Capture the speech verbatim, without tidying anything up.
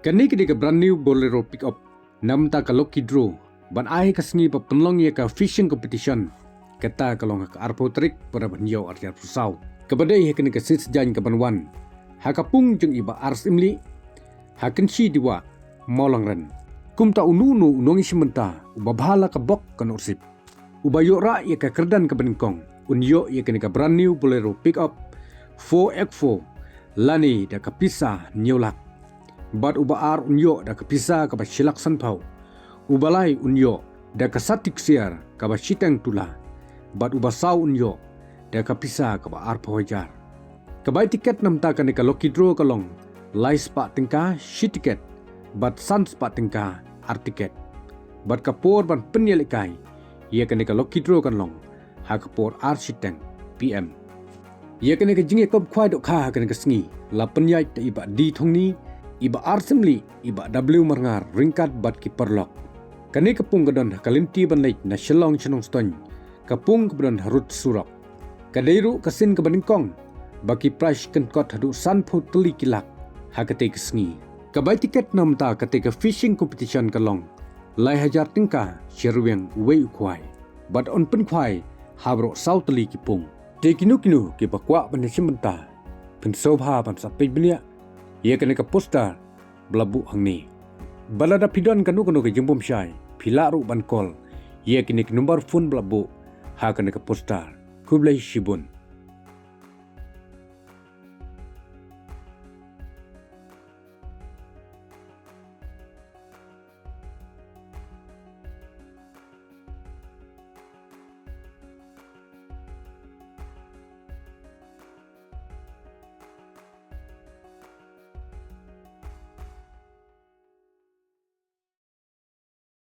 Kane ka dei ka brand new Bolero pickup namar ka lucky draw ban ai ka sngi ba pynlong ïa ka fishing competition. Kata ka long ha ka arphew tarik Phra bnai ar hajar arphew saw, kaba dei ha kane ka sngi Saitjaiñ kaban wan, ha ka pung jong i Bah R. Syiemlieh, ha Kynshi Diwa, Mawlangren. Kumta uno uno u nongïashim bynta uba bha la ka bok ka nongsip, uba ïoh rah ïa ka kyrdan kaba nyngkong, un ïoh ïa kane ka brand new Bolero pickup four X four lane da ka pisa hynñiew lak. Bad uba ar un ïoh da ka pisa kaba shi lak sanphew. Uba lai un ïoh da ka sati ksiar kaba shiteng tullah. Bad uba saw un ïoh da ka pisa kaba arphew hajar. Ka bai tiket namar kane ka lucky draw ka long lai spah tyngka shi tiket bad san spah tyngka ar tiket. Bad ka por ban pynïalehkai ïa kane ka lucky draw kan long ha ka por ar shiteng P M. Ïa kane ka jingïakob khwai dohkha ha kane ka sngi la pynïaid da i Bah D. Thongni, i Bah R. Syiemlieh, i Bah W. Marngar ryngkat bad ki paralok. Kane ka pung ka don ha ka lynti ban leit na Shillong sha Nongstoiñ, ka pung kaba don harud surok. Ka dei ruh ka sien kaba nyngkong ba ki prize kynkot haduh sanphew tylli ki lak ha katei ka sngi. Ka bai tiket namar katei ka fishing competition ka long lai hajar tyngka sha rwiang uwei u khwai. Bad yn pynkhwai ha baroh saw tylli ki pung. Te kino kino kiba kwah ban ïashim bynta, pynsngewbha ban sa peit bniah ïa kane ka poster ba la buh hangne. Bad lada phi don kano kano ka jingbymshai, phi lah ruh ban call ïa kine ki number phone ba la buh ha kane ka poster. Khublei shibun.